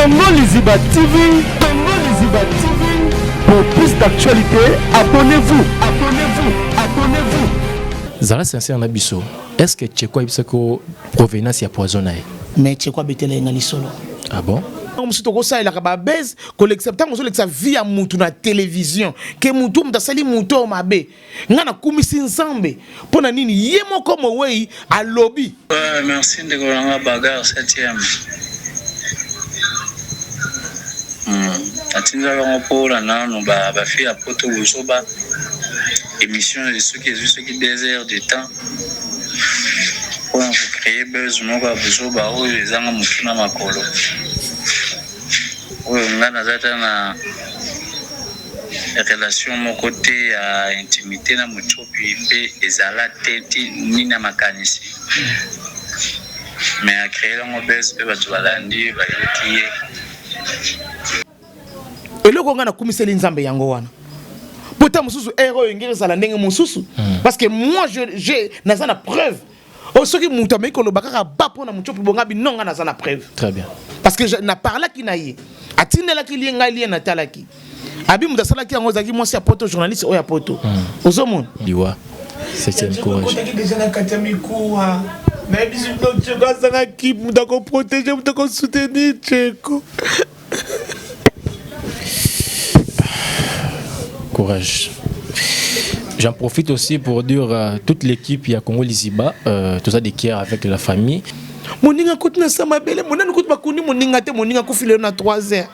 Congo Liziba TV, Congo Liziba TV. Pour plus d'actualités, abonnez-vous, abonnez-vous, abonnez-vous. Zala sincère na biso. Est-ce que Tcheko ayebisaki yo provenance ya poison na ye? Mais Tcheko abetela ye nga lisolo. Ah bon? Ntango mosusu tokosalelaka babase kolekisa ntango ozolekisa vie ya mutu na télévision ke mutu oyo moto asali mutu oyo mabe Nga nakumisi Nzambe mpo na nini ye moko mowei alobi. Ouais, merci ndeko na nga bagarre 7e. Hmm. Natindaka yango mpo na nanu ba ba fille ya poto buzoba émission soki ezwi soki 2 heures du temps mpona ko créer buzz moko ya buzoba oyo ezanga motu na makolo oyo nga naza ata na Relation moko te ya intimite na Mutshopi pe ezala te ti ni na makanisi. Mais a creer yango buzz pe batu balandi bayoki ye. Eloko nga nakumiseli Nzambe yango wana. Po ta mosusu heure oyo engeli ezala ndenge mosusu. Parce que moi je, je naza na preuve. Oyo soki mutu ameki koloba kaka ba pona Mutshopi bonga bi non nga naza na preuve. Très bien. Parce que je, na parlaki na ye. Atindelaki lie ngai lie natalaki. Abi mutu asalaki yango ezalaki mwasi ya poto journaliste oyo ya poto. Ozomona? Liwa. Septième courage. Kotaki deja na kati ya mikuwa. Nayebisi bino Tsheko azangaki mutu akoprotege mutu akosoutenir Tsheko. Courage. J'en profite aussi pour dire à toute l'équipe ya Congo Liziba, euh, tout ça de cœur avec la famille. Moninga kutu na sa mabele, monani kutu bakundi moninga te, moninga kufi lelo na 3 heures.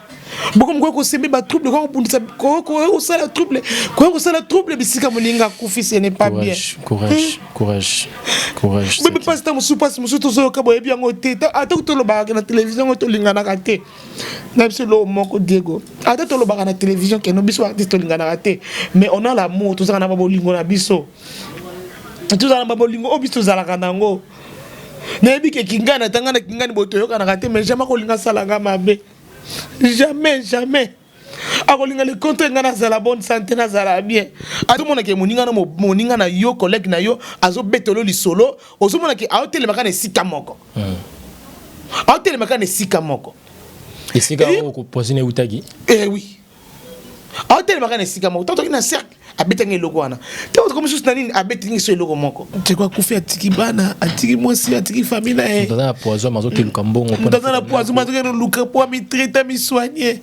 Boko moko kosembe ba trouble, ko kobundisa, ko kosala trouble, ko kosala trouble bisika moninga akufi, ce n'est pas bien. Courage, courage, courage. Bebe pasi ta mosusu pasi mosusu tozoyoka boyebi yango te, ata tolobaka na télévision yango tolinganaka te. Na biso eloko moko Diego ata tolobaka na télévision keno biso artiste tolinganaka te mais on a l'amour tozalaka na babolingo na biso tozala na babolingo oyo biso tozalaka na yango nayebi ke kingani ata ngai na kingani boye toyokanaka te mais jamais akolinga asala nga mabe jamais jamais akolinga le contraire ngai nazala bonne santé nazala bien azomona ke moninga na moninga na yo collègue na yo azobetelo lisolo ozomona ke aotelemaka na esika moko hmm. aotelemaka na esika moko esika oyo poison eutaki eh oui aotelemaka na esika moko ntango toki na cercle abetaki eloko wana ntango tokomi susu na nini abetaki so eloko moko teko akufi atiki bana atiki mwasi atiki famille na ye moto aza na poison azokeluka mbongo moto aza na poison azokeluka mpo amitraite amisoigne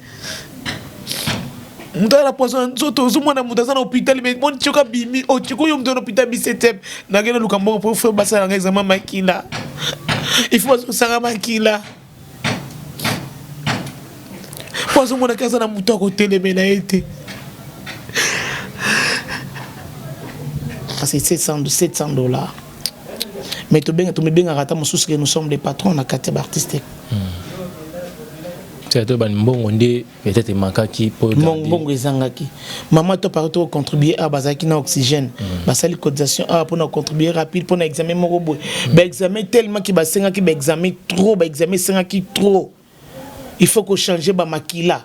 moto aza na poison na nzoto ozomona moto aza na hôpital mais moni tioka abimi otiko oyo moto na hôpital bisetep nakende luka mbongo mpo fo basala nga examen makila il faut bazosanga makila mpo azomonaki aza na moto akotelemela ye te c'est 700 700 dollars mais tobenga tomibengaka ata mosusu ke nous sommes des patrons na kati ya baartiste hmm. to bani mbongo nde peut-être emakaki po mbongo ezangaki mama to pari to contribuer awa bazalaki na oxygène mm. basali cotisation awa mpona contribuer rapide mpona examen moko boye mm. baexamen tellement ki basengaki baexamen trop baexamen esengaki trop il faut kochange bamakila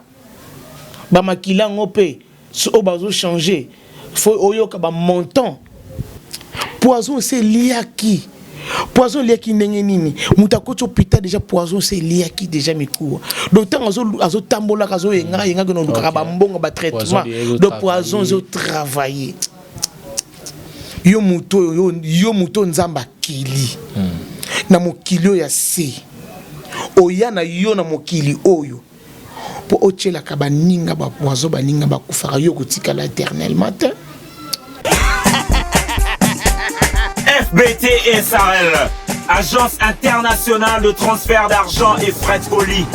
bamakila yango mpe oyo bazochange faut oyoka ba montant poison esi eliaki poison eliaki ndenge nini moto akoti hôpital déjà poison esi eliaki déjà mikuwa donc ntango azotambolaka azoyengaka yengaka na olukaka bambongo batraitement donc poison ezotravaille yo moto oyo yo moto nzambe akili hmm. na mokili oyo ya se oya na yo na mokili oyo Po otielaka baninga ba poison baninga bakufaka yo okotikala eternellement te. FBT SARL, agence internationale de transfert d'argent et frais de colis.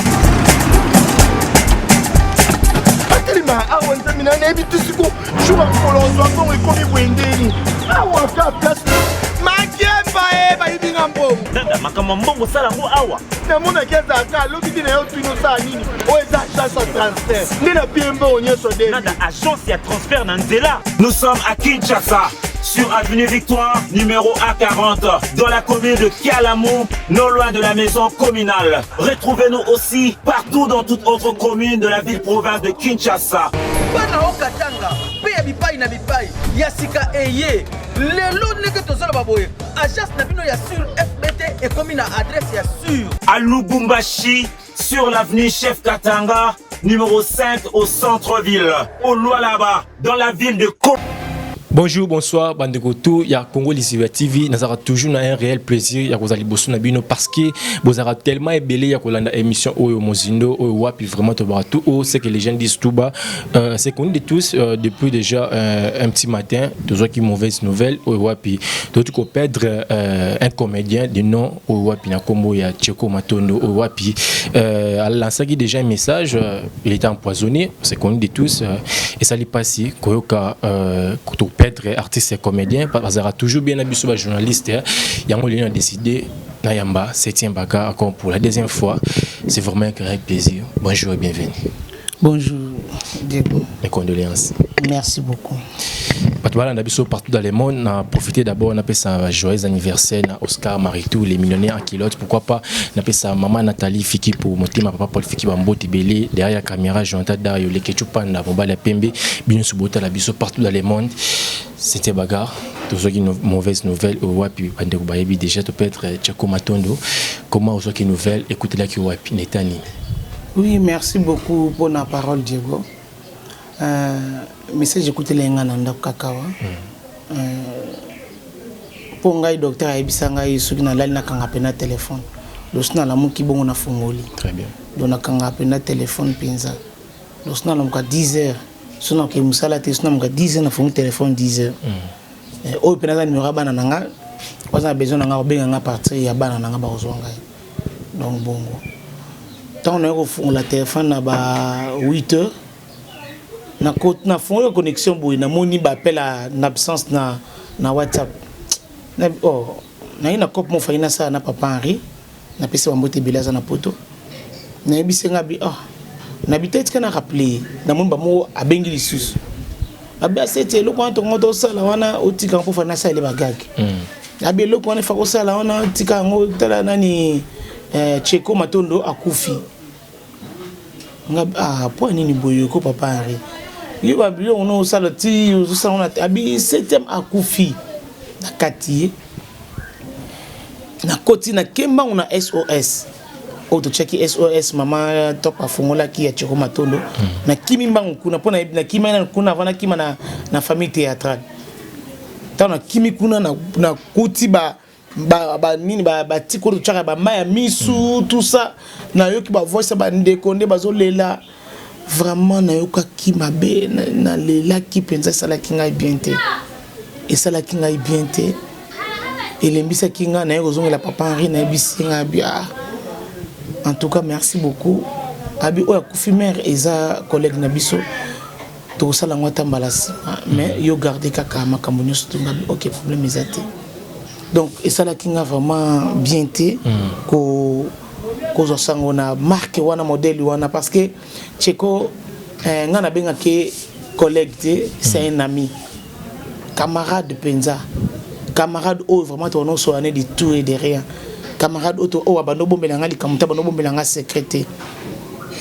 atelema awa nzambe na nayebi te siko jour ya mokolo ozwa mbongo ekomi boye ndeni awa ka place makemba e bayibi nga mbongo Nanda makambo ya mbongo osala yango awa namonaki azalaka alobi te na yo tuni osala nini oyo eza agence ya transfert nde na pie mbongo nyonso de nanda agence ya transfert na nzela nous sommes à kinshasa sur avenue Victoire, numéro A40, dans la commune de Kalamu, non loin de la maison communale. Retrouvez-nous aussi partout dans toute autre commune de la ville-province de Kinshasa. Bana Katanga, pe ya bipai na bipai, ya sika eye. Lelo ndenge tozoloba boye, agence na bino ya sur FBT ekomi na adresse ya sur. À Lubumbashi, sur l'avenue Chef Katanga, numéro 5 au centre-ville, au Lualaba, dans la ville de Ko. Bonjour, bonsoir, bandeko tout ya Congo Liziba TV, nazara toujours na un réel plaisir ya kozala liboso na bino parce que bozara tellement ebele ya kolanda émission oyo mozindo oyo wapi vraiment tobaka tout haut ce que les gens disent tout bas euh, c'est connu de tous euh, depuis déjà euh, un petit matin tozwaki mauvaise nouvelle oyo wapi toki ko perdre euh, un comédien de nom oyo wapi na kombo ya Tcheko Matondo oyo wapi euh, alansaki déjà un message euh, il était empoisonné c'est connu de tous euh, esali pasi koyoka euh, to perdre artiste et comédien bazalaka toujours bien na biso ba journaliste yango lelo na décidé nayamba septième bagarre encore pour la deuxième fois c'est vraiment un grand plaisir bonjour et bienvenue Bonjour, Diego. Mes condoléances. Merci beaucoup. bato balanda biso partout dans le monde na profiter d'abord napesa joyeux anniversaire na Oscar Maritou les millionnaires en culotte pourquoi pas napesa maman Nathalie Fiki pour motema papa Paul Fiki bambote ebele derrière la caméra Jonathan Dario Lekechu Panda mobali ya pembe bino nyonso botala biso partout dans le monde c'était bagarre tozwaki no, mauvaise nouvelle oyo wapi bandeko bayebi déjà to peut-être Tchako Matondo comment ozwaki nouvelle ekutelaki wapi na état nini Oui, merci beaucoup pour la parole, Diego. Euh, message ekuteli nga na ndako kaka wa mpo ngai docteur ayebisa ngai soki nalali nakanga mpena telefone losi nalamuki bongo nafungoli très bien donc nakanga mpena telefone mpenza losi nalamuka 10 heures so nakokei mosala te so namuka 10 heures nafungi telefone 10 heures Eh, oyo mpena aza numero ya bana na nga waza na besoin na nga kobenga nga partir ya bana na nga bakozwa ngai donc bongo ntango naye kofungola telefone na ba 8 heures nafungoli connexion boye namoni baappel na absence na, na whatsapp na, oh, naye na cope mofai nasala na papa henri napesi bambote ebele aza na poto nayebisi nga bi oh, nabi te tika na rappele namoni bamoko abengi lisusu abi aseti eloko wana tongo tosala wana otika mpo fai nasalele bagage abi eloko wana efa kosala wana otika yango tala nani eh, cheko matondo akufi nga ah po nini boye ko papa Henri yo ba biloko no osala ti ozosala wana abi septième akufi na kati ye nakoti nake mbangu na sos oyo totiaki sos mama top afungolaki ya cheko matondo nakimi mbangu kuna mpo nakimi nanu kuna avant nakima na, na famille théâtrale ntango nakimi kuna nakuti ba ba ba nini ba batiki oyo totyaka bamai ya misu tout ça nayoki bavoice ya bandeko nde bazolela vraiment nayokaki mabe nalelaki mpenza esalaki ngai bien te esalaki ngai bien te elembisaki ngai naye kozongela papa henri nayebisi ngai abi ah en tout cas merci beaucoup abi oyo akufi mare eza collègue na biso tokosala yango ata mbala nsima mais yo garde kaka makambo nyonso to ngabi ok problème eza te donc esalaki nga vraiment bien te ko kozwa sango na marque wana modèle wana parce que Tcheko eh, nga nabengaki collègue te c'est un ami camarade mpenza camarade oyo vraiment tokonosola ne du tout et de rien camarade oyo oyo abanda obombela nga likambo te abanda obombela nga secret te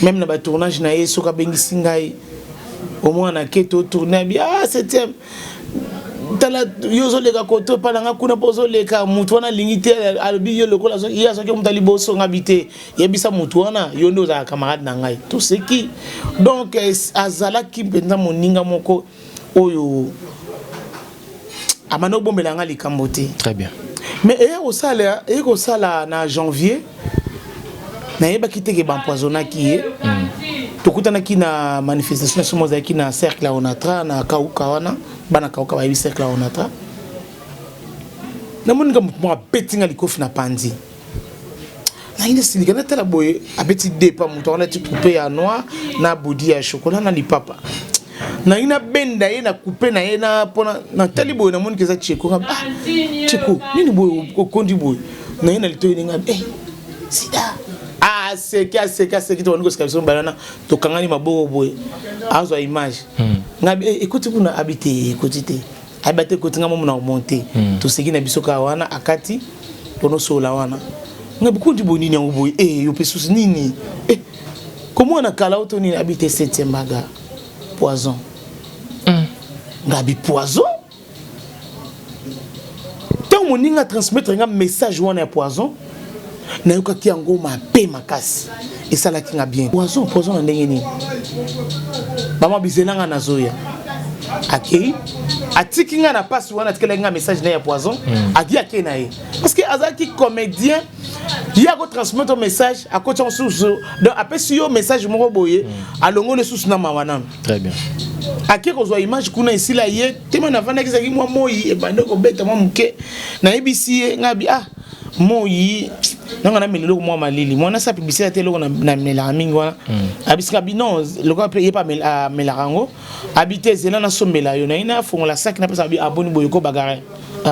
même na batournage na ye soki abengisi ngai omwana ke totourne abi ah septième tala yo ozoleka koto epai na nga kuna mpo ozoleka motu wana alingi te alobi yo lokola ye azwaki moto ya liboso ngabi te yebisa motu wana yo nde ozalaka camarade na ngai toseki donc azalaki mpenza moninga moko oyo amanda obombela nga likambo te très bien mais eye kosala eye kosala na janvier nayebaki te ke baempoisonnaki ye tokutanaki na manifestation na somo ozalaki na cercle ya onatra na kauka wana bana kauka bayebi cercle ya onatra namoni nga motu moko abeti nga likofi na panzi nalingi nasilika natala boye abeti depa moto wana ti coupe ya noir na bodi ya chocolat na lipapa nalingi nabenda ye na coupe na ye na mpona natali boye namoni ke eza cheko nga ah cheko nini boye okondi boye na ye na litoi ndenge eh sida aseki aseki aseki tobandi koseka biso mibale wana tokangani maboko boye azwa image nga ekoti kuna abi te ekoti te ayeba te ekoti nga momo na omonte toseki na biso kaka wana akati tonosolola wana nga bikundi boye nini yango boye e yo mpe susu nini eh, komona kala oto nini abi te septième baga poison nga abi poison ntango moninga transmettre nga message wana ya poison. Nayokaki yango mabe makasi, esalaki nga bien. Poison, poison na ndenge nini? Mama bizela nga nazoya. Akei, atiki nga na pasi wana, atikelaki nga message na ye ya poison. Adi akei na ye parce que azalaki comédien, ye akotransmettre message, akoti yango susu, donc apesi yo message moko boye, alongoli susu na mawa nano. Très bien. Ake kozwa image kuna, esila ye tema. Navandaki, ezalaki mwa moi ebandi kobeta mwa moke. Nayebisi ye ngai bi: "Ah, moi nanga namela eloko mwa malili." Mwana sa publicité te, eloko namelaka mingi wana. Abisika bi non, lokola mpe ye mpe amelaka yango, abi te, ezela nasombela yo. Naye nafongola saki, napesa, abi aboni boye ko bagare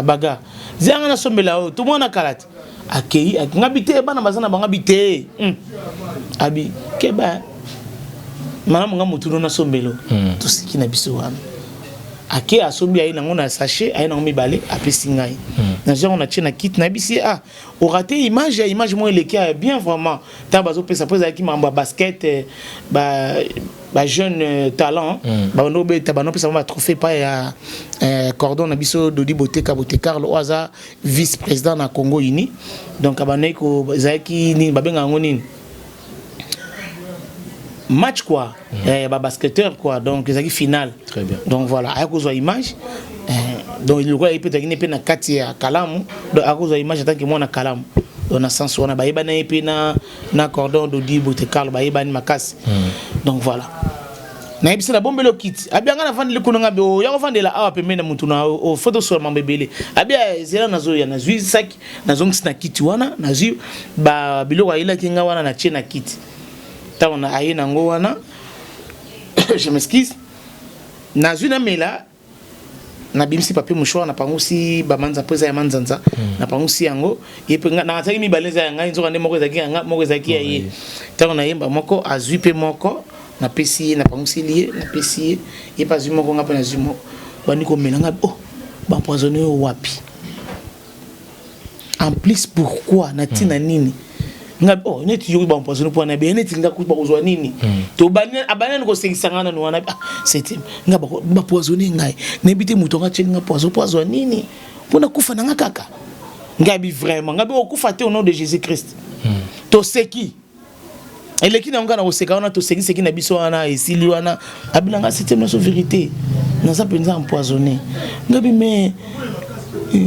bagar, zela nga nasombela yo tomwana kala te. Akei ngabi te, bana baza na bango, abi te. Abi keba malamu nga motu no nasombelo. Tosiki na biso wana, ake asombi, aye nango na sachet, aye nango mibale, apesi ngai. Nazwi yango, natie na kiti, nayebisi ye: "Ah, oraté image ya image moko eleki ya bien vraiment." Ntango bazopesa, mpo ezalaki makambo ya basket, ba jeune talent bando obeta, bandopesa bango batrophée epai ya cordon na biso Dodi Boteka Botekarlo, oyo aza vice président na Congo Uni. Donc abandaki, ezalaki nini, babengaka yango nini, match quoi, ba basketteur quoi, donc ezalaki finale. Très bien. Donc voilà, aya kozwa image, donc lokola ye mpe tozalaki ne mpe na kati ya Kalamu, donc akozwa image atanke mwana Kalamu. Donc na sens wana bayebani ye mpe na cordon Dodi Botekarlo, bayebani makasi. Donc voilà, nayebisi nabombeli okiti, abi anga navandeli kuna, nga be oya kovandela awa pembeni na mutu na fo tosola mambo ebele. Abi ezela nazoya, nazwi saki, nazongisi na kiti wana, nazwi biloko ayelaki nga wana, natie na kiti. Ntango na aye nango wana, je m'excuse, nazwi, namela, nabimisi papier mouchoir, napangusi bamanza mpo eza ya manzanza. Napangusi yango, ye mpe nakataki mibale, eza ya ngai, nzoka nde moko ezalaki ya nga, moko ezalaki ya ye. Ntango nayemba moko, azwi mpe moko, napesi ye, napanguseli ye, napesi ye, ye mpe azwi moko, nga mpe nazwi moko, bandi komela. Nga: "Oh, baempoisonné oyo wapi? En plus pourquoi? Na ntina nini?" Nga: "Oh, neti yoki baempoisonné mpo wana be neti nga kutu bakozwa nini?" Abandi nani kosekisa nga nanu wana. Ah, c'était nga bapoisonné ngai, nayebi te moto anga tieli nga poison, po azwa nini? Mpo nakufa na nga kaka. Ngai bi: "Vraiment?" Ngai bi: "Okufa te, au nom de Jésus Christ." Toseki, eleki na nga na koseka wana, tosekiseki na biso wana, esili wana. Abi na nga: "C'était nyonso vérité, naza mpenza empoisonné." Nga bi: "Mais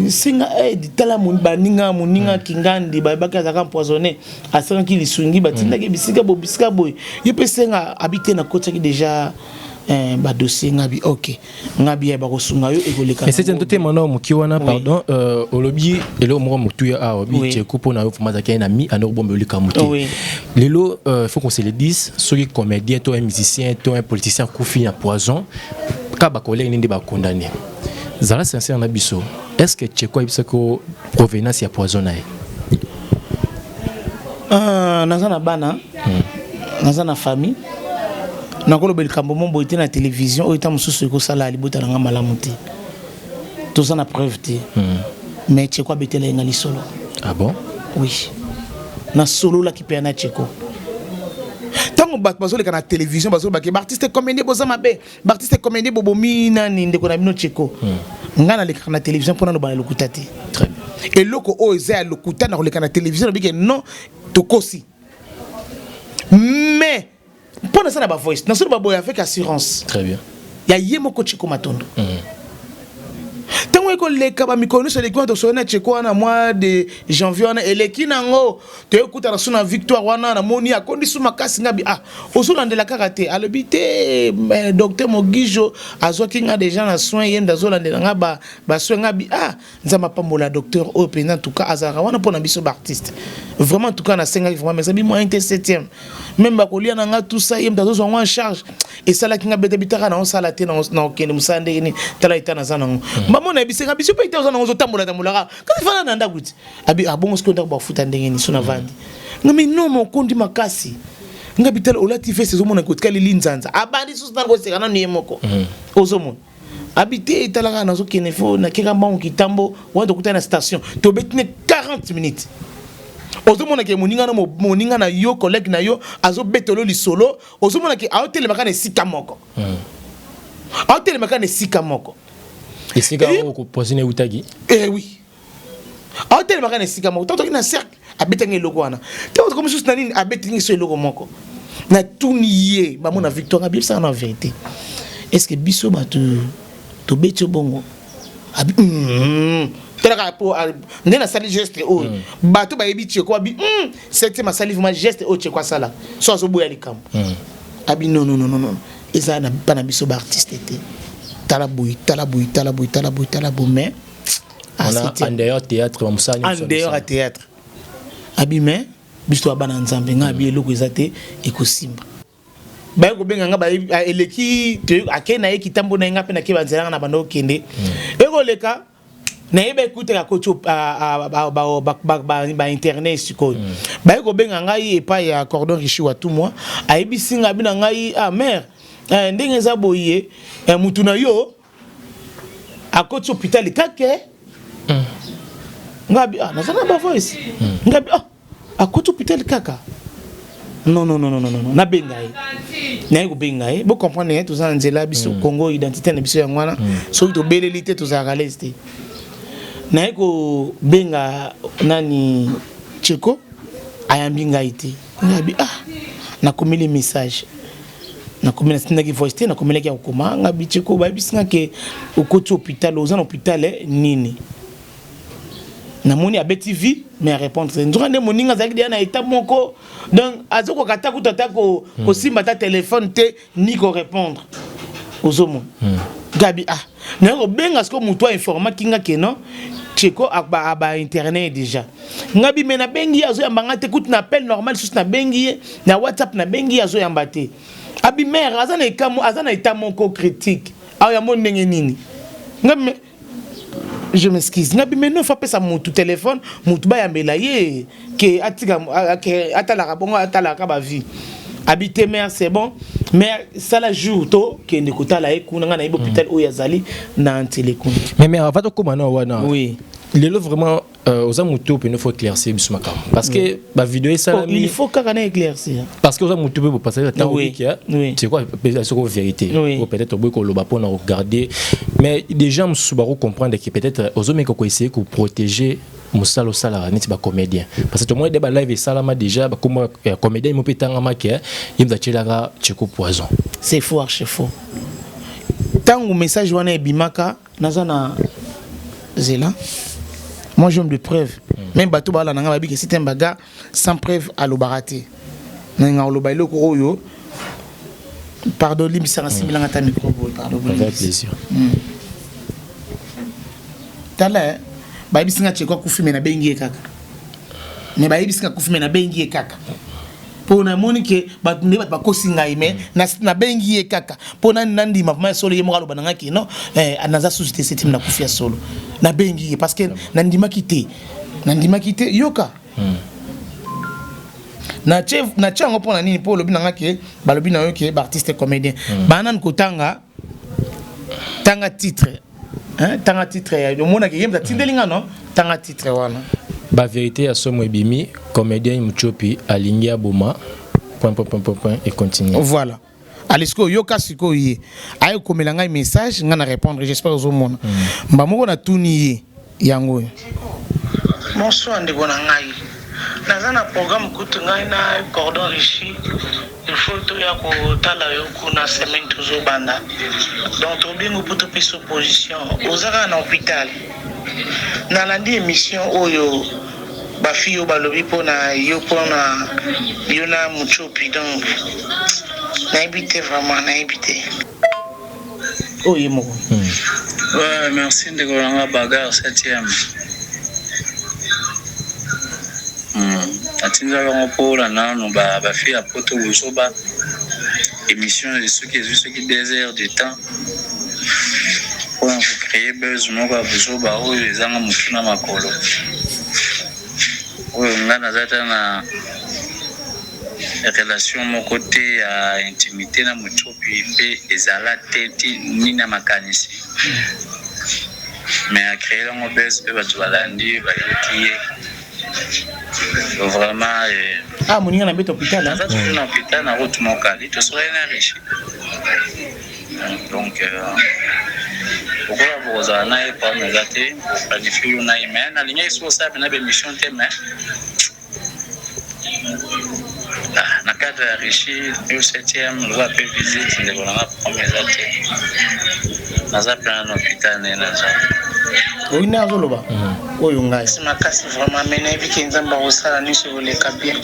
senga aide, tala baninga, moninga Kingandi bayebaki azalaka empoisonné, asengaki lisungi, batindaki bisika boye, bisika boye, ye mpe senga." Abi te, nakotiaki déjà badossier. Nga bi: "Ok." Nga bi: "Bakosunga yo, ekoleka." Mais c'était totema na moki wana, pardon, olobi eloko moko motuya awa, bi Tcheko mpo na yo vraiment azalaki na mi andoko bombe likambo te. Lelo, faut qu'on se le dise, soki comédien to un musicien to un politicien akufi na poison, ka bacollègue nde bakondamné. Zala sincère na biso, est ce que Tcheko ayebisaki provenance ya poison na ye? Naza na bana, naza na famille, nakoloba likambo mo boye te na télévision oyo ta mosusu ekosala libota na nga malamu te. Toza na preuve te, mais Tcheko abetela ye nga lisolo. Ah bon? Oui, nasololaki mpe na Tcheko. Ntango bato bazoleka na télévision, bazolobaki baartiste comédien boza mabe, baartiste comédien bobomi nani, ndeko na bino Tcheko, ngai nalekaka na télévision mpona loba na lokuta te. Très bien. Eloko oyo eza ya lokuta, na koleka na télévision nabike non, tokosi. Mais mpo naza na bavoice, nasoloba boye avec assurance. Très bien. Ya ye moko Tcheko Matondo, ntango ekoleka bamikolo nyonso eleki wana, tosoli na Tcheko wana mois de janvier wana eleki nango, toyekutana so na Victoire wana, namoni akondi su makasi. Ngabi: "Ah, ozolandela kaka te?" Alobi: "Te, docteur Mogijo azwaki nga déjà na soin, ye nde azolandela nga basoin." Ngabi: "Ah, Nzambe apambola docteur oyo mpenza, en tout cas azalaka wana mpo na biso baartiste vraiment. En tout cas nasengaki vraiment, mais ezabi moyen te, septième même bakolia na nga, tout ça, ye moto azozwa ngo en charge." Esalaki nga bete bitaka na osala te, na okende mosala ndenge nini? Tala eta naza nango, bamona yebisenga biso mpe ete oza nango, ozotambola tambolaka kasi fanda na ndako ti. Abi: "Abongo sikoyo ndako bafuta ndenge nini so navandi?" Nga mi: "No, mokondi makasi." Nga bitala olati veste, ezomona kotikali linzanza. Abandi susu nani koseka nanu ye moko, ozomona abi te, etalaka nazokende fo nakeka mbango kitambo wana, tokutani na station, tobeti ne 40 minutes. Ozomona ke moninga na moninga na yo, collègue na yo, azobetela lisolo, ozomona ke aotelemaka na esika moko, aotelemaka na esika moko. Esika oyo poison eutaki? Eh oui, aotelemaka na esika moko. Tango toki na cercle, Abetaki eloko wana. Ntango tokomi susu na nini, abeti ngi so eloko moko. Natuni ye, bamona Victoire, abiyebisaka na vérité. Est-ce que biso bato tobeti yo bongo? Abi talaka po nde nasali geste oyo. Bato bayebi Tcheko, abi septième asali vraiment geste oyo Tcheko asala so azoboya likambo. Abi non, non, non, non, non, eza na mpa na biso baartiste te. Tala boye, tala boye, tala boye, tala boye, tala boye, mais en dehors théâtre, mosala. En dehors ya théâtre, abi mais biso toya bana Nzambe. Ngai abi eloko eza te, ekosimba. Baye kobenga nga, eleki akei na ye kitambo na ye, nga mpe nake banzela nga na banda okende, ekoleka nayeba ekutaka koti bainternet. Sikoyo baye kobenga ngai epai ya Cordon Richi Watumwa, ayebisi ngai, abi na ngai: "Ah mare, ndenge eza boye, mutu na yo akoti hôpital kake." Ngai abi: "Ah, naza na bavoice." Ngai abi: "Ah, akoti hôpital kaka? Non, non, non, non, non." Nabenga ye, naye kobenga ye. Bocomprendre ye, toza na nzela biso Congo, identité na biso yango wana. Soki tobeleli te, tozalaka lese te. Naye kobenga nani, Cheko ayambi ngai te. Ngai abi: "Ah." Nakomeli message, nakomi, natindaki voice te, nakomelaki ya kokoma. Ngai abi: "Cheko, bayebisi nga ke okoti hôpital, oza na hôpital nini?" Namoni abeti vie, mais arépondre te. Nzoka nde moninga azalaki deya na état moko, donc azokoka ata kutu ata kosimba ata telefone te ni korépondre. Ozomona gabi: "Ah." Naye kobenga siko motu ainformaki nga ke non, Cheko aba internet déjà. Ngabi me nabengi ye, azoyamba nga te. Kutu na appel normal susu nabengi ye, na WhatsApp nabengi ye, azoyamba te. Abi: "Mare, aza na aza na état moko critique, aoyambo ndenge nini?" Ngabi: "Mais je m'excuse." Ngabi: "Mais non, faut apesa motu téléphone, motu bayambela ye ke atika ke atalaka bongo, atalaka bavie." Abi te: "Mare, c'est bon, mais sala jour to kende kotala ye kuna. Ngai nayebi hôpital oyo azali na Ntele kuna." Mais avant tokóma na wana, oui, lelo vraiment oza motu mpe faut éclaircir biso makambo, parce que bavideo esalami. Il faut kaka na éclaircir. Parce que oza motu mpe bopasali ata obiki, c'est quoi soko vérité ou peut-être oboyi koloba mpona regarder, mais des gens mosusu bakocomprendre que peut-être ozomeka koessayer koprotéger mosala osalaka neti bacomédien, parce que tomoni de balive esalama déjà, bakoma ya comédien mo mpe etangamaki ye moto atielaka Tcheko poison. C'est faux, archi faux. Ntango message wana ebimaka, naza na zela. Moi, j'aime de preuve. Même bato balanda nga babi ke c'est un bagarre sans preuve alobaka te. Nalinga oloba eloko oyo. Pardon, limbisaka, simbilanga ata micro boye, pardon. Avec plaisir. Tala, bayebisi nga Tcheko akufi, me nabengi ye kaka. Me bayebisi nga akufi, me nabengi ye kaka mpo namoni ke bato nde bato bakosi ngai. Me nabengi ye kaka mpo nandima vraiment ya solo. Ye moko aloba na ngai ke non, naza susu te, septième nakufi ya solo. Nabengi ye parce que nandimaki te, nandimaki te. Yoka, natie yango mpo na nini? Mpo olobi na nga ke balobi na yo ke baartiste comédien baa nani kotanga. Tanga titre, tanga titre, omonaki ye moto atindeli nga. No, tanga titre wana. Bavérité ya somo ebimi: comédien Muchopi alingi aboma point point point point point et continue. Voilà. Ale, sikoyo yoka, sikoyo ye aye komela ngai message, ngai na répondre. J'espère ozomona mba moko natuni ye yango oyo. Bonsoir ndeko na ngai, naza na programme kutu ngai na Cordon Richi, il faut toya kotala yo kuna semaine tozobanda. Donc tobengi mpo topesa opposition. Oza kaka na hôpital? Nalandi émission oyo bafille oyo balobi mpona yo, mpona yo na Muchopi. Donc nayebi te, vraiment nayebi te. Oyo ye moko. Ouais, merci ndeko nanga bagarre 7e. Atindaka yango mpo olanda nanu bafille ya poto bozoba, émission soki ezwi soki 2 heures de temps mpona kocréer buzz moko ya bozoba oyo ezanga motu na makolo. Oyo nga naza ta na relation moko te ya intimité na Mochopi, mpe ezala te ti nini na makanisi, mais acréer yango buzz mpe bato balandi, bayoki ye vraiment. Ah, moninga na mbeto hôpital. Naza toujours na hôpital, na route Mokali, tosolai na Richi. Donc lokola bokozala na ye, problème eza te, boplanifie yo na ye. Mais nalingaki soki osala mpena bémission te, mais Na cadre ya Richie yo septième lokola pe visite ndeko na nga problème eza te naza pena na hôpital nde naza. Oyo nde azoloba oyo ngai. Pasi makasi vraiment mais nayebi ke nzambe akosala nionso ekoleka bien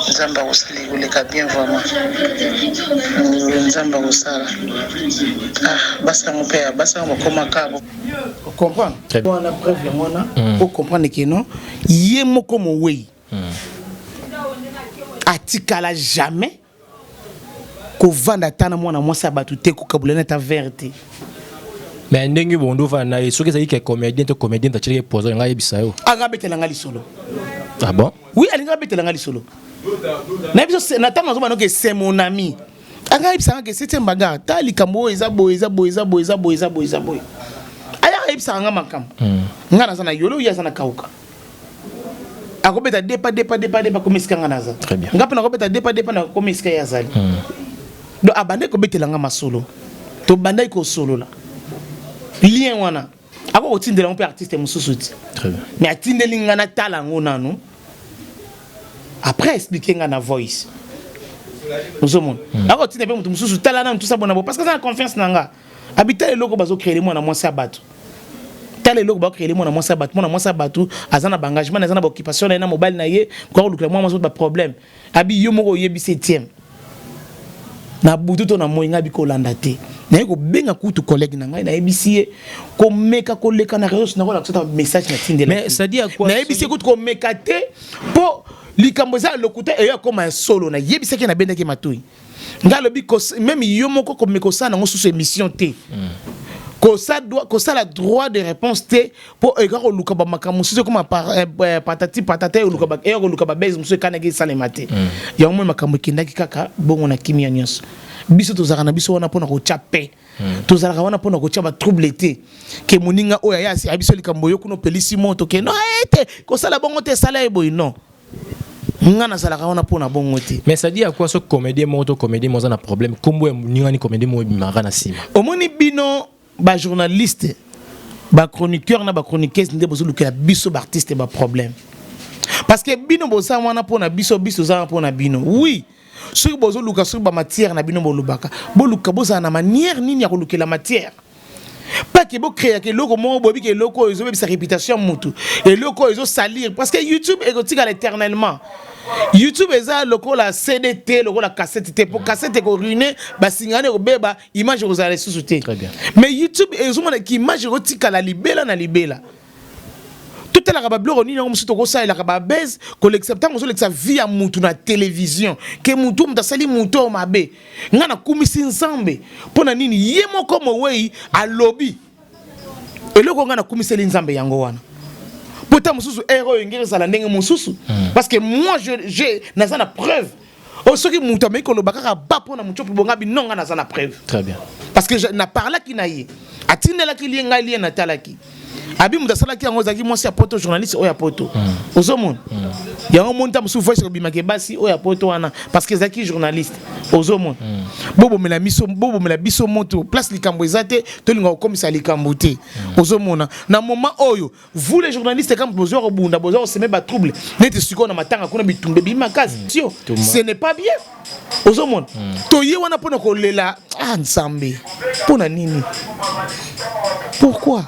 nzambe akosala ekoleka bien vraiment nzambe akosala ah basi yango pe basi yango bakoma kaka comprendre wana preuve yango wana o comprendre ke non ye moko moweyi atikala jamais kovanda ata na mwana mwasi ya bato te kokabola na ata verre te. Mais ndenge bondo ovanda na ye soki ezalaki ke comédien to comédien tatielaki poison ngai ayebisa yo. Anga abetela ngai lisolo. Ah bon? Oui, alingi abetela ngai lisolo. Na biso na ntango nazobana ke c'est mon ami. Anga ayebisa ngai ke septième bagarre ta likambo oyo eza boye eza boye eza boye eza boye eza boye eza boye. Ayaka ayebisaka ngai makambo. Ngai naza na yolo ye aza na kauka. Akobeta depa depa depa depa komi esika ngai naza. Ngai mpe nakobeta depa depa na komi esika ye azali. Donc abandaki kobetela ngai masolo. Tobandaki kosolola. Lien wana ako kotindela yango mpe artiste mosusu ti. Mais atindeli ngai natala yango nanu. Après expliquer ngai na voice. Ozomona. Ako tinda mpe moto mosusu tala nanu tout ça bona bo parce que aza na confiance na nga. Abi tala eloko bazo créer mwana mwasi ya bato. Tala eloko bazo créer mwana mwasi ya bato. Mwana mwasi ya bato aza na ba engagement, aza na ba occupation na ye na mobali na ye, kwa kolukela mwana mwasi ba problème. Abi yo moko oyebi septième. Na butu to na moi ngai kolanda te. Naye kobenga kutu collègue na ngai nayebisi ye komeka koleka na réseau na kolakisa message na tindela. Mais ça dit à quoi? Nayebisi ye kutu komeka te po likambo eza lokuta eyo akoma ya solo na yebisaki na bendaki matoi. Ngai alobi même yo moko komeka kosala nango susu émission te. Kosala droit de réponse te po eka koluka ba makambo mosusu ekoma patati patata ekoluka ba, eya koluka ba base mosusu ekanaki esalema te. Yango moi makambo ekendaki kaka bongo na kimia nyonso. Biso tozalaka na biso wana mpona kotya paix. Tozalaka wana mpona kotya ba trouble te. Ke moninga oyo aya asi ayebi biso likambo yo kuna opelisi moto ke non ete kosala bongo te esala ye boye non. Nga nazalaka wana mpona bongo te. Mais ça dit à quoi ce comédien moko to comédien moko aza na problème kombo ya moninga ni comédien moko ebimaka na nsima. Omoni bino ba journaliste, ba chroniqueur na ba chroniqueuse nde bozolukela biso ba artiste ba problème. Parce que bino boza wana mpona biso, biso toza wana mpona bino. Oui, soki bozoluka soki ba matière na bino bolobaka, boluka bozala na manière nini ya kolukela matière. Pas que bo créer que eloko moko boyebi ke eloko oyo ezobebisa réputation ya mutu, eloko oyo ezosalir, parce que YouTube ekotikala éternellement. YouTube eza lokola CD te, lokola cassette te, po cassette ekoruine, basinga wana ekobeba, image ekozala lisusu te. Très bien. Mais YouTube ezomona ki image ekotikala libela na libela. Totalaka ba biloko nini yango mosusu tokosalelaka ba buzz, kolekisa ntango ozolekisa vie ya mutu na télévision, ke mutu mutu asali mutu oyo mabe. Nga nakumisi Nzambe mpo na nini ye moko mowei alobi eloko nga nakumiseli Nzambe yango wana. Po ta mosusu erreur oyo engeli ezala ndenge mosusu. Parce que moi je naza na preuve. Oh, soki mutu ameki koloba kaka ba mpo na mutu bonga bi non nga naza na preuve. Très bien. Parce que je, na parlaki na ye. Atindelaki lie ngai lie natalaki. Abi mutu asalaki yango ezalaki mwasi ya poto, journaliste oyo ya poto. Ozomona? Yango moni ta mosusu voice kobimaka basi oyo ya poto wana parce que ezalaki journaliste. Ozomona? Bobomela miso, bobomela biso moto place likambo eza te, tolinga kokomisa likambo te. Ozomona? Na moment oyo vous les journalistes quand bozo kobunda, bozo kosemer ba trouble, neti sikoyo na matanga kuna bitumbe bi makasi. Sio, ce n'est pas bien. Ozomona? Toye wana pona kolela, ah Nzambe, pona nini? Pourquoi?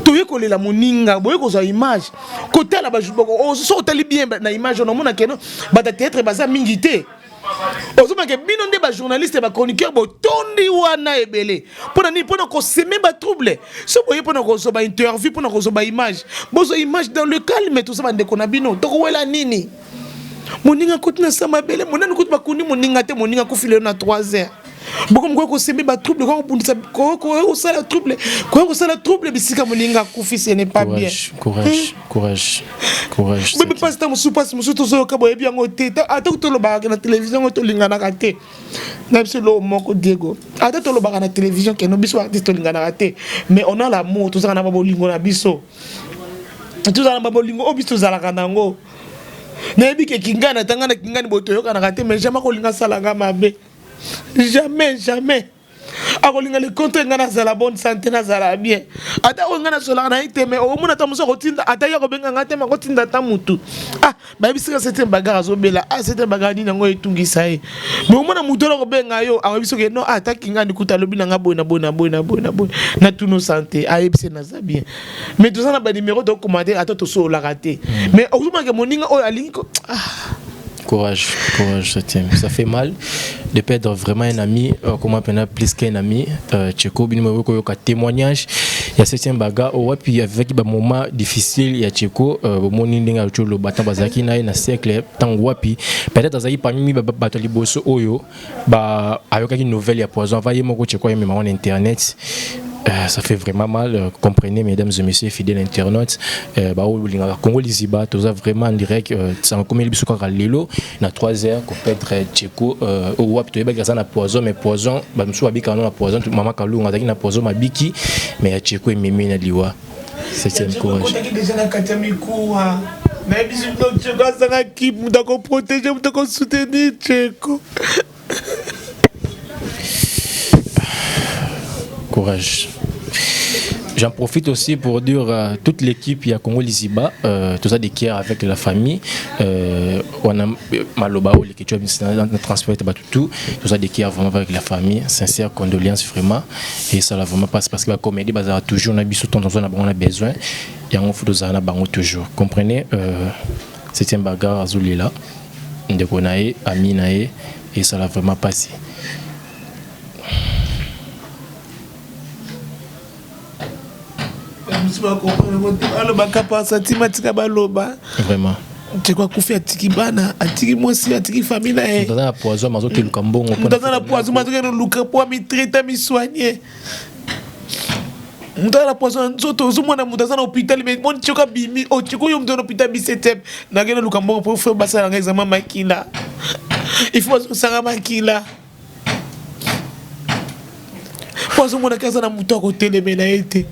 Toye kolela moninga, boye kozwa image, kotala ba oh, so otali bien na image on omona ke non, ba théâtre baza mingi te. Ozomona ke bino nde ba journaliste ba chroniqueur botondi wana ebele. Pona nini? Pona kosemer ba trouble. So boye pona kozwa ba interview, pona kozwa ba image. Bozwa image dans le calme, toza ba ndeko na bino. Tokowela nini? Moninga kuti na sama ebele, monani kuti bakundi moninga te, moninga kufi lelo na 3 heures. Boko moko kosemer ba trouble, ko kobundisa, ko ko kosala trouble, ko kosala trouble bisika moninga akufi, ce n'est pas bien. Courage, courage, courage. Bebe pasi ta mosusu, pasi mosusu tozoyoka boyebi yango te. Ata tolobaka na télévision ngo tolinganaka te. Na biso eloko moko Diego. Ata tolobaka na télévision ke no biso artiste tolinganaka te. Mais on a l'amour, tozalaka na ba bolingo na biso. Tozalaka na ba bolingo oyo biso tozalaka nango. Nayebi ke Kingani, ata nga na Kingani boye toyokanaka te, mais jamais kolinga asala nga mabe. Jamais, jamais. Akolinga le contraire ngai nazala bonne santé, nazala bien. Ata oyo ngai nasolaka na ye te, mais okomona ata mosu akotinda, ata ye akobenga ngai te, mais akotinda ata mutu. Ah, bayebisi nga septième bagarre azobela, ah septième bagarre nini yango etungisa ye. Mais omona mutu wana akobenga yo, akoyebisi oke non, ah ata kingani kuta alobi na ngai boye na boye na boye na boye na boye, natuna santé, ayebisi naza bien. Mais toza na ba numéro tokoma te, ata tosololaka te. Mais okomona ke moninga oyo alingi ko ah. Courage, courage, septième. Ça fait mal de perdre vraiment un ami, comment appeler plus qu'un ami. Tcheko, bino moko yoka témoignage. Il y a septième bagarre, oh, puis avec des moments difficiles, il y a Tcheko, bomoni ndinga cholo batan bazaki na na cercle tango wapi. Peut-être azaki parmi ba bato liboso oyo ba ayokaki nouvelle ya poison, va ye moko Tcheko ya mema internet. Ça fait vraiment mal, comprenez mesdames et messieurs fidèles internautes, ba oyo bolingaka Congo Liziba, toza vraiment en direct, sango komeli biso kaka lelo na 3 heures ko perdre Tcheko, oyo wapi toyebaki aza na poison, mais poison ba mosusu babikaka na poison, mama Kalunga azalaki na poison mabiki, mais ya Tcheko ememi na liwa. Septième courage. Kotaki déjà na kati ya mikuwa. Nayebisi bino Tcheko azalaki moto akoprotege, moto akosoutenir Tcheko. Courage. J'en profite aussi pour dire à toute l'équipe ya Congo Liziba, tout ça de cœur avec la famille, on a maloba ou l'équipe tu transport tout, tout ça de cœur vraiment avec la famille, sincère condoléances vraiment, et ça la vraiment passe parce que la comédie bazara toujours na biso ton on a besoin, et on faut na bango toujours. Comprenez, septième bagarre Azulila, ndeko na ye, ami na ye, et ça l'a vraiment passé. Alobaka pa santima tika baloba. Vraiment. Tcheko akufi atiki bana, atiki mwasi, atiki famille na ye. Moto aza na poison mazokeluka mbongo. Moto aza na poison mazokeluka po amitraite, amisoigne. Moto aza na poison na nzoto, ozomona moto aza na hôpital, mais moni Tcheko abimi, oh Tcheko oyo moto na hôpital 17e, nakende luka mbongo po faut basala nga examen makila. Il faut bazosanga makila. Po azomonaki aza na moto akotelemela ye te.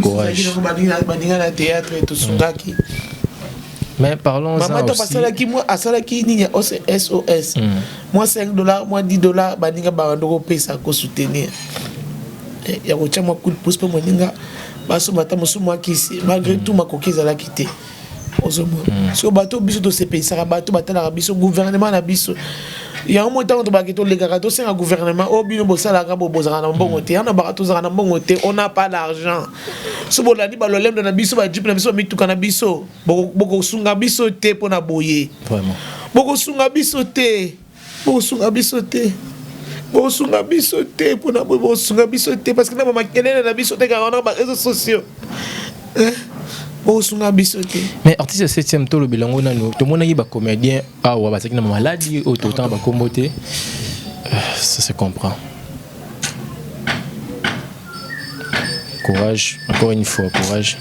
Courage. Baninga na théâtre tosungaki. Mais parlons-en Maman aussi. asalaki moi asalaki nini SOS. Moi $5, moi $10 baninga ba ndoko pesa ko soutenir. Ya kotia mwa coup de pouce pe moninga basomba ata mosusu mwa kisi malgré tout makoki ezalaki te. Ozomona. So bato biso tosepelisaka bato batalaka biso gouvernement na biso. Yango mo ntango tobaki tolekaka tosenga gouvernement oyo bino bosalaka bo bozalaka na mbongo te. Yana baka tozalaka na mbongo te, on n'a pas l'argent. So bolandi balolendo na biso ba jeep na biso mituka na biso bokosunga biso te mpona boye. Vraiment. Bokosunga biso te. Bokosunga biso te. Bokosunga biso te mpona boye, bokosunga biso te parce que na ba makelele na biso te kaka wana ba réseaux sociaux. Bokosunga biso te. Mais artiste 7e tolo bilango nanu tomonaki ba comédien awa bazalaki na maladie oyo totanga ba kombo te. Ça se comprend. Courage, encore une fois, courage.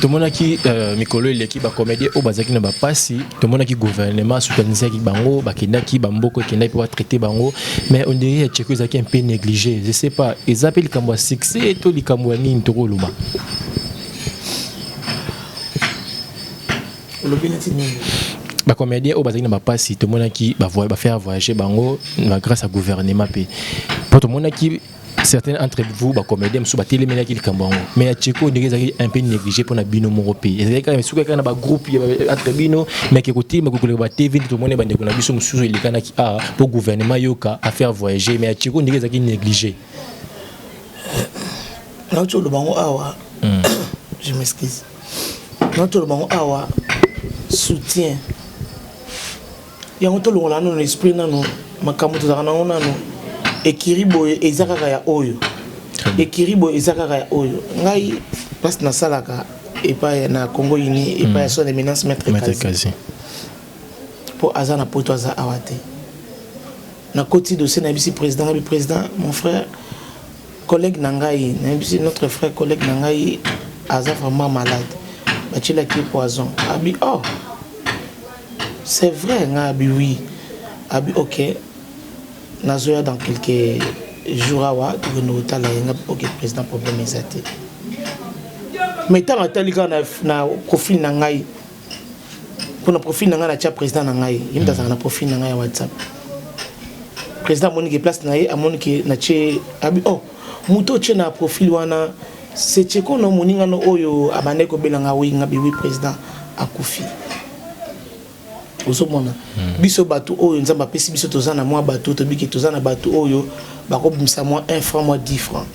Tomonaki mikolo eleki ba comédien oyo bazalaki na bapasi, tomonaki gouvernement soutenisaki bango, bakendaki ba mboko ekendaki mpo batraite bango, mais on dirait ya Tcheko ezalaki un peu négligé. Je sais pas, eza mpe likambo ya succès to likambo ya nini tokoloba? Olobi neti nini? Ba comédien oyo bazalaki na bapasi, tomonaki ba ba faire voyager bango na grâce à gouvernement mpe. Po tomonaki certains entre vous ba comédien mosusu batelemelaki likambo yango, mais ya Tcheko ndenge ezalaki un peu négligé mpona bino moko mpe ezalaki kaka soki kaka na ba groupe ya entre bino, mais ke kotelema kokoleka ba TV nde tomoni bandeko na biso mosusu elekanaki awa mpo gouvernement yoka à faire voyager, mais ya Tcheko ndenge ezalaki négligé. Nauti oloba yango awa, je m'excuse, nauti oloba yango awa, soutien yango tolongola nano na esprit nano makambo tozalaka nango nano ekiri boye eza kaka ya oyo, ekiri boye eza kaka ya oyo. Ngai place nasalaka epai na Congo Uni, epai ya son éminence maître Kazi, po aza na poto, aza awa te. Nakoti dossier, nayebisi président, nayebi président, mon frère collègue na ngai, nayebisi notre frère collègue na ngai aza vraiment malade. Batielaki ye poison. Abi oh, c'est vrai? Nga abi oui. Abi ok, nazoya dans quelques jours awa, tokende kotala ye. Nga ok président, problème eza te. Mais ntango atali kaka na profil na ngai, mpona profil na ngai natia président na ngai, ye moto azalaka na profil na ngai ya WhatsApp. Président amoni ke place na ye, amoni ke natie. Abi oh, moto otie na profil wana, c'est Tcheko no, moninga no oyo abandaki kobelanga? Oui. Nga bi oui président, akufi. Ozomona, biso bato oyo Nzambe apesi biso, toza na mwa bato, tobiki, toza na bato oyo bakobimisa mwa 1 franc, mwa 10 franc.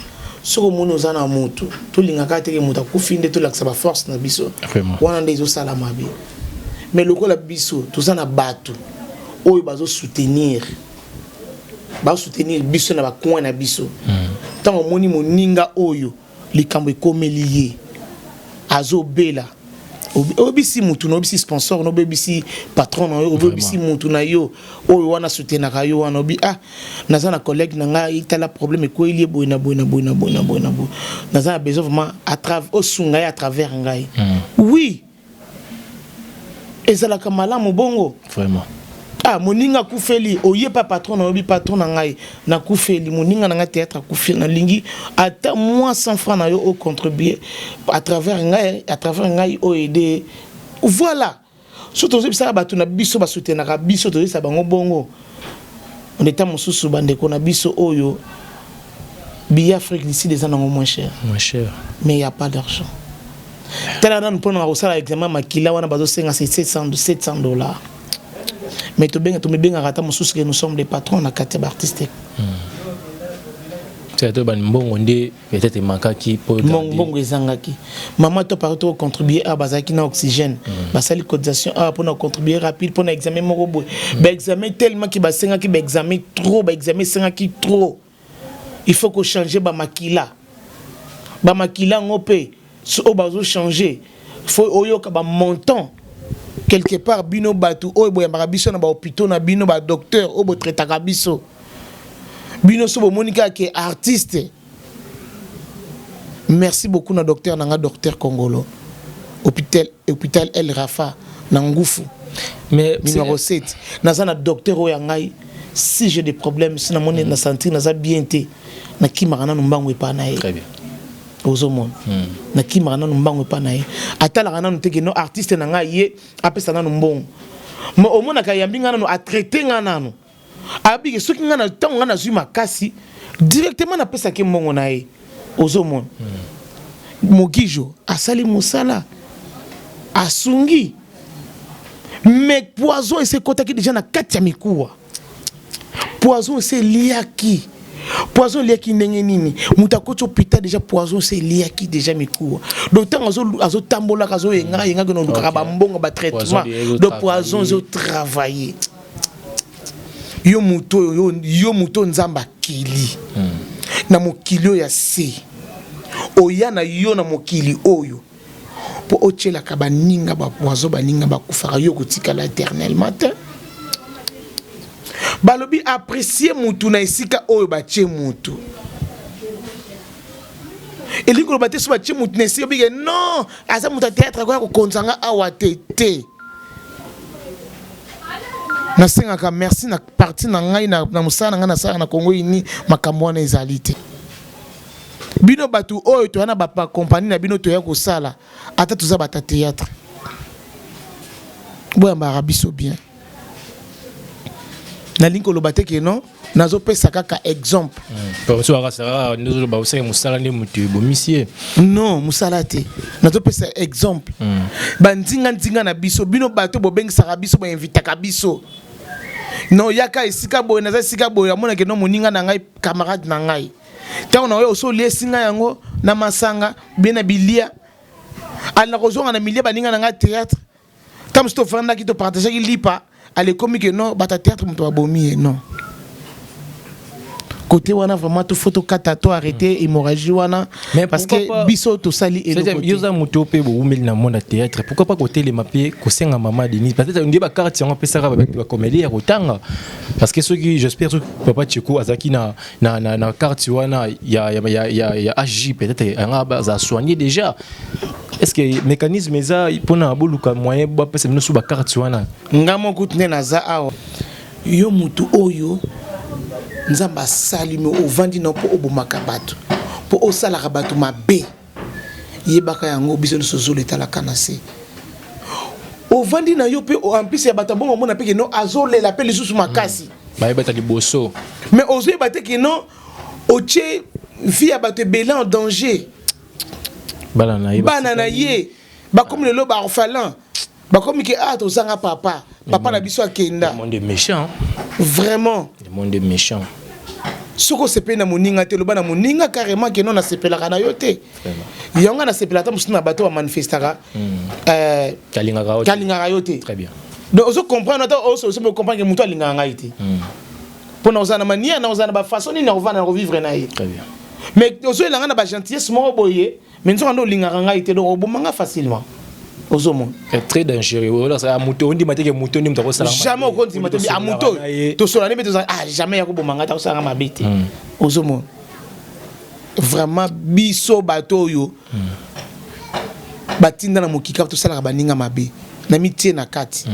Soki omoni oza na motu, tolingaka teke moto akufi nde tolakisa baforce na biso. Wana nde ezosala mabe. Mais lokola biso toza na bato oyo bazosoutenir, bazosoutenir biso na bacoin na biso, ntango omoni moninga oyo likambo ekomeli ye, azobela, oyebisi mutu na, oyebisi sponsor na, oyebisi patron na yo, oyebisi mutu na yo oyo wana soutenaka yo wana, obi ah, naza na collègue na ngai, tala problème ekweyeli ye boye na boye na boye na boye na boye na boye, naza na besoin vraiment à travers osunga ye à travers ngai. Oui, ezalaka malamu bongo. Ah, moninga akufeli, oye pa patron na, oyebi patron na ngai, nakufeli moninga na ngai théâtre, akufi, nalingi ata mwa 100 francs na yo ocontribue à travers ngai, à travers ngai oaide. Voilà, so tozoyebisaka bato na biso basoutenaka biso, tozoyebisa bango bongo. Ndeta mosusu, bandeko na biso oyo, billet Afrique du Sud eza nango moins cher. Moins cher. Mais y a pas d'argent. Tala nanu, mpona kosala examen makila wana bazosenga, c'est 700 $. Mais tobenga, tomibengaka ata mosusu ke nous sommes des patrons na kati ya baartiste. To bambongo nde peut-être emakaki mpo mbongo ezangaki. Mama to pari tokocontribue awa, bazalaki na oxygène, basali cotisation awa mpona contribuer rapide mpona examen moko boye. Baexamen tellement ki basengaki baexamen trop, baexamen esengaki trop. Il faut kochange bamakila, bamakila yango mpe oyo bazochange, faut oyoka bamontant quelque part. Bino bato oyo boyambaka biso na bahôpitaux na bino, badocteur oyo botraitaka biso, bino so bomoni kaka ke artiste. Merci beaucoup na docteur na nga, docteur Congolo, hôpital El Rafa na Ngufu. Mais numéro 7, naza na docteur oyo ya ngai. Si j'ai des problèmes, si namoni na sentir naza bien te, nakimaka nanu mbango epa na ye. Ozomona, nakimaka nanu mbango epa na ye. Atalaka nanu te ke no artiste na ngai, ye apesa nanu mbongo. Mais omonaka yambi ngai nanu, atraite ngai nanu, abike soki ngai na ntango ngai nazwi makasi, directement napesaki mbongo na ye. Ozomona, Mogijo asali mosala, asungi, mais poison esi ekɔtaki déjà na kati ya mikuwa. Poison esi eliaki. Poison eliaki ndenge nini? Moto akoti hôpital, déjà poison esi eliaki déjà mikuwa. Donc ntango azotambolaka, azoyengaka yengaka, na olukaka bambongo, batraitement, donc poison ezotravaille. Yo moto oyo, yo moto Nzambe akili na mokili oyo ya se, oya na yo na mokili oyo mpo otielaka baninga bapoison, baninga bakufaka, yo kotikala éternellement te. Balobi apprécier mutu na esika oyo batie mutu. Elingi koloba te so batie mutu na esika bike, non, aza moto ya théâtre, akoya kokonza nga awa te. Te, nasengaka merci na parti na ngai, na mosala na ngai nasalaka na Congo Uni. Makambo wana ezali te. Bino bato oyo toya na bakompani na bino, toya kosala, ata toza bato ya théâtre, boyambaka biso bien. Nalingi koloba te ke non, nazopesa kaka exemple. Osala mosala nde moto ebomisi ye. Non, mosala te, nazopesa exemple. Bandinga-ndinga na biso, bino bato bobengisaka biso, boinvitaka biso, non, yaka esika boye, naza esika boye, amonake no moninga na ngai, camarade na ngai. Ntango na oyo oso oliesi ngai yango na masanga bien na bilia, ali na kozonga na milia baninga na ngai théâtre. Ntango mosusu tofandaki, topartageaki lipa, alekomi ke non, bato ya théâtre moto babomi ye. Non, côté wana vraiment to faut tokata, to arrêter hémorragie wana. Mais parce que pourquoi pas- biso tosali eloko yo te. oza moto mpe bowumeli na monde ya théâtre, pourquoi pas kotelema mpe kosenga mama Denise? Peut-être nde bacarte yango apesaka bacomédie ya kotanga, parce que soki, j'espère, soki papa Tcheko azalaki na carte wana ya HJ, peut-être yanga azala soigné déjà. Est ce que mécanisme eza mpona boluka moyen bapesa bino su bacarte wana? Nga moko kutu nde naza awa. Yo mutu oyo Nzambe asali me ovandi na mpo obomaka bato, mpo osalaka bato mabe, yebaka yango, biso nyonso zolo etalaka na se. Ovandi na yo mpe en plus ya bato ya bongo, omona mpe ke no azolela mpe lisusu makasi. Bayebata liboso. Mais ozoyeba te ke no otie vie ya bato ebele en danger. Bana na ye. Bana na ye bakomi lelo baorphelin, bakomi ke ah, tozanga papa, papa na biso akenda. Le monde est méchant. Vraiment. Le monde est méchant. Soki osepeli na moninga te, loba na moninga carrément ke non, nasepelaka na yo te. Yango nga nasepelaka ata mosusu na bato bamanifestaka kalingaka yo te. Très bien. Donc ozo comprendre, ata ozo comprendre ke moto alingaka ngai te mpo na ozala na manière na ozala na bafaçon nini na kovanda, na kovivre na ye. Très bien. Mais ozoyelanga na bagentillesse moko boye, mais nzoka nde olingaka ngai te, donc obomanga facilement, ozomona. C'est très dangereux. Wala sa moto ondima te ke moto ndi moto akosala. Jamais okondima te a moto tosola nde mpe tozala, ah, jamais ya koboma ngai te, akosalanga mabe te. Ozomona vraiment, biso bato oyo batinda na mokika, tosalaka baninga mabe na mitie na kati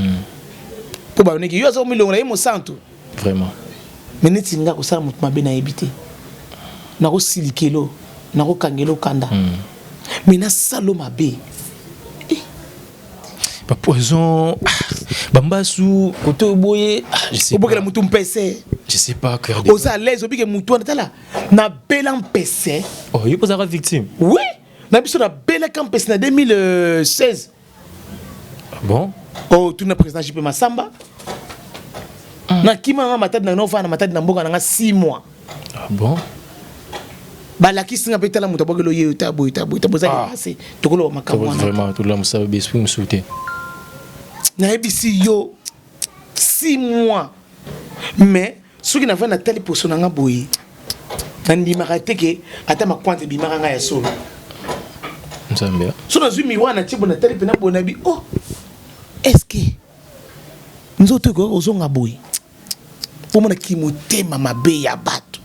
mpo baneki yo aza komilongola ye mosantu. Vraiment. Mais neti nga, kosala moto mabe nayebi te, nakosilikelo, nakokangela okanda, mais nasalo mabe. Bapoison, bambasu kote boye, ah, je sais. Obokela motu mpese. Je sais pas. Cœur de oza à l'aise, obike motu wana, tala, nabela mpese. Oh, yo ozalaka victime? Oui, na biso nabelaka mpese na 2016. Ah bon? Oh, tuna président JP Masamba. Nakima nga Matadi, na nofana na Matadi, na mboka na nga 6 mois. Ah bon? Balakisi nga mpe, tala moto abwakeli oye, ta boye, ta boye, ta boye, eza dépassé, tokoloba makambo wana. Vraiment, tolamusa esprit mosusu te. Nayebisi yo, 6 mois. Mais soki navandi, natali poso na nga boye, nandimaka te ke ata makwante ebimaka ngai ya solo. Nzambe. So nazwi miroir, natie boye, natali mpena boye, nayebi, oh, est ce que nzoto ekoki kozonga boye? Omonaki motema mabe ya bato.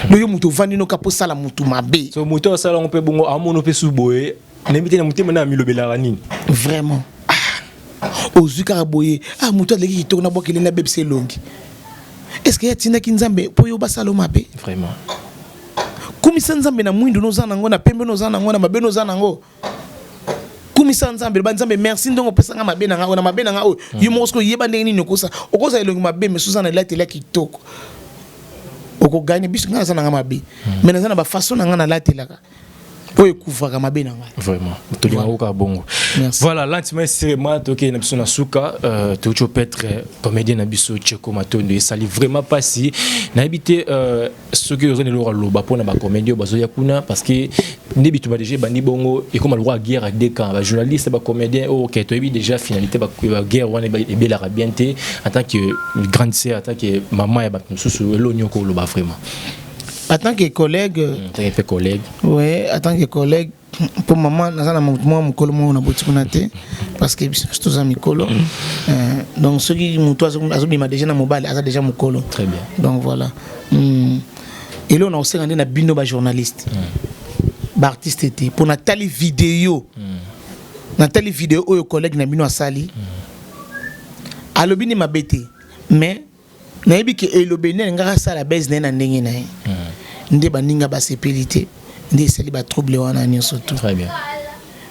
Loyo moto ovandi noka mpo osala motu mabe. So moto asala yango mpe bongo, amono mpe su boye, nayebi te na motema na amilobelaka nini. Vraiment. Ah, ozwi kaka boye, ah, moto aleki kitoko, nabwakeli, nabebisa elongi. Est ce que ye atindaki Nzambe mpo yo basala yo mabe? Vraiment. Kumisa Nzambe na mwindu noza nango, na pembe noza nango, na mabe noza nango. Kumisa Nzambe, loba: "Nzambe, merci ndongo opesanga mabe na nga oyo, na mabe na nga oyo." Yo moko soki oyeba ndenge nini okosa, okozala elongi mabe, mais oza na elateli ya kitoko, okoganye biso. Ngai naza na nga mabe, mais naza na bafaçon na ngai nalatelaka oyo ecouvraka mabe na ngai. Vraiment, tolingaka kaka bongo. Merci. Voilà, lentement et sûrement tokei na biso na suka. Touti peut-être comédien na biso Tcheko Matondo, esali vraiment pasi. Nayebi te soki oza na eloko aloba mpona bacomédien oyo bazoya kuna, parce que nde bitumba déjà ebandi bongo, ekoma lokola guerre ya deux camps, bajournaliste, bacomédien oyo. Ok, toyebi déjà finalité baguerre wana ebelaka bien te. En tant que grande sœur, en tant que mama ya bato mosusu, eloko nyoko oloba vraiment? En tant que collègue. En tant que collègue. Oui, en tant que collègue, mpo mama naza na mwa mokolo moko naboti kuna te, parce que biso toza mikolo. Donc soki motu azobima déjà na mobali, aza déjà mokolo. Très bien. Donc voilà. Eloko na kosenga nde na bino bajournaliste, baartiste te, mpo natali video, natali video oyo collègue na bino asali, alobi nde mabe te, mais nayebi ke elobi nde alingaka asala base na ye na ndenge na ye, nde baninga basepeli te, nde esali batrouble wana nyonso tout. Très bien.